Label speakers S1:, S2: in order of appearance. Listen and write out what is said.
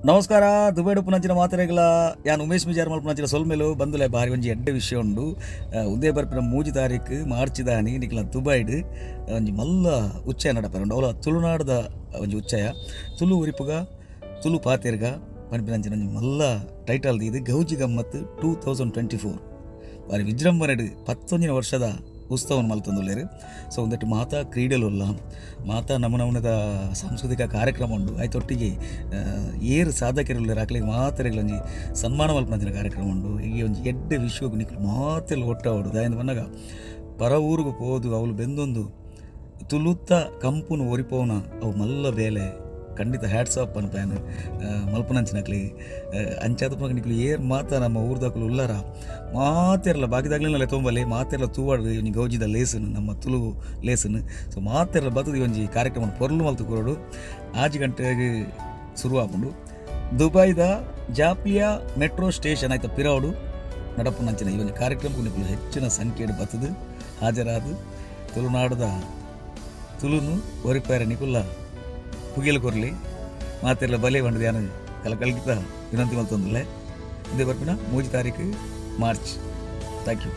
S1: ನಮಸ್ಕಾರ. ದುಬೈಡ್ ಉಪ್ಪುನಂಚಿನ ಮಾತೆರೆಗ್ಲ ಯಾನ್ ಉಮೇಶ್ ಮಿಜಾರ್ ಮಲ್ಪುನಂಚಿನ ಸೊಲ್ಮೆಲು. ಬಂದುಲೆ, ಬಾರಿ ಒಂಜಿ ಎಡ್ಡೆ ವಿಷಯ ಉಂಡು. ಉಂದೇ ಬರ್ಪಿನ 3 ತಾರೀಕು ಮಾರ್ಚ್ ದಾನಿ ನಿಕ್ಲ ದುಬೈಡ್ ಒಂಜಿ ಮಲ್ಲ ಉಚ್ಚಯ ನಡಪರೆ ಉಂಡು. ಅವಲ ತುಳುನಾಡ್ದ ಒಂಜಿ ಉಚ್ಚಯ. ತುಳು ಒರಿಪುಗ, ತುಳು ಪಾತೆರ್ಗ ಪನ್ಪಿನಂಚಿನ ಒಂಜಿ ಮಲ್ಲ ಟೈಟಲ್ ದೀದ್ ಗೌಜಿ ಗಮ್ಮತ್ 2024 ಬಾರಿ ವಿಜೃಂಭಣೆಡ್ 11ನೇ ವರ್ಷದ ಉತ್ಸವನ್ ಮಲ್ತೊಂದುಲ್ಲೆರ್. ಸೊ ಉಂದೆಟ್ ಮಾತಾ ಕ್ರೀಡೆಲು ಉಲ್ಲ, ಮಾತಾ ನಮ ನಮೂನೆದ ಸಾಂಸ್ಕೃತಿಕ ಕಾರ್ಯಕ್ರಮ ಉಂಡು. ಐತೊಟ್ಟಿಗೆ ಏರ್ ಸಾಧಕರು ಅಕ್ಲೆಗ್ ಮಾತೆರೆಗ್ಲ ಒಂಜಿ ಸನ್ಮಾನ ಮಲ್ಪುನಂಚಿನ ಕಾರ್ಯಕ್ರಮ ಉಂಡು. ಈ ಒಂಜಿ ಎಡ್ಡೆ ವಿಶ್ವಗ್ ನಿಕುಲು ಮಾತೆರ್ಲ ಒಟ್ಟಾವೊಡು. ದಾಯೆಂದ್ ಪನ್ನಗ ಪರ ಊರುಗು ಪೋದು ಅವ್ಲು ಬೆಂದೊಂದು ತುಳುತ ಕಂಪುನು ಒರಿಪೋವುನ ಅವು ಮಲ್ಲ ಬೇಲೆ. ಖಂಡಿತ ಹ್ಯಾಟ್ಸ್ ಆಫ್ ಪನ್ಪೇನ್ ಮಲ್ಪುನಂಚಿನಕ್ಲೆಗ್. ಅಂಚಾದ್ ಪನಗ ನಿಕುಲು ಏರ್ ಮಾತ ನಮ್ಮ ಊರ್ದಕುಲು ಉಲ್ಲರ, ಮಾತೆರ್ಲ ಬಾಕಿದಾಗ್ಲೆನ ಲೆತ್ತೊಂಬಲೆ. ಮಾತೆರ್ಲ ತೂವಡ್ ಒಂಜಿ ಗೌಜಿದ ಲೇಸನ್, ನಮ್ಮ ತುಳು ಲೇಸನ್. ಸೊ ಮಾತೆರ್ಲ ಬತ್ತುದು ಈ ಒಂಜಿ ಕಾರ್ಯಕ್ರಮ ಪೊರ್ಲು ಮಲ್ತ್ ಕೊರೊಡು. 6 ಗಂಟೆಗ್ ಸುರು ಆಪುಂಡು. ದುಬೈದ ಜಾಪ್ಲಿಯಾ ಮೆಟ್ರೋ ಸ್ಟೇಷನ್ ಐತ ಪಿರವುಡು ನಡಪುನಂಚಿನ ಈ ಒಂಜಿ ಕಾರ್ಯಕ್ರಮಕ್ಕೆ ನಿಕುಲು ಹೆಚ್ಚಿನ ಸಂಖ್ಯೆಡ್ ಬತ್ತುದು ಹಾಜರಾದ್ ತುಳುನಾಡದ ತುಳುನು ಒರಿಪಾರೆ ನಿಕುಲ್ಲ ಪುಗೆಲ್ ಕೊರ್ಲಿ. ಮಾತೆರ್ಲ ಬಲೆ ಪಂಡ್ದ್ ಯಾನ್ ಕಲಕಲ್ಕಿತ ವಿನಂತಿ ಮಲ್ತೊಂದುಲ್ಲೆ. ಇಂದೇ ಬರ್ಪಿನ 3 ತಾರೀಕು ಮಾರ್ಚ್. Thank you.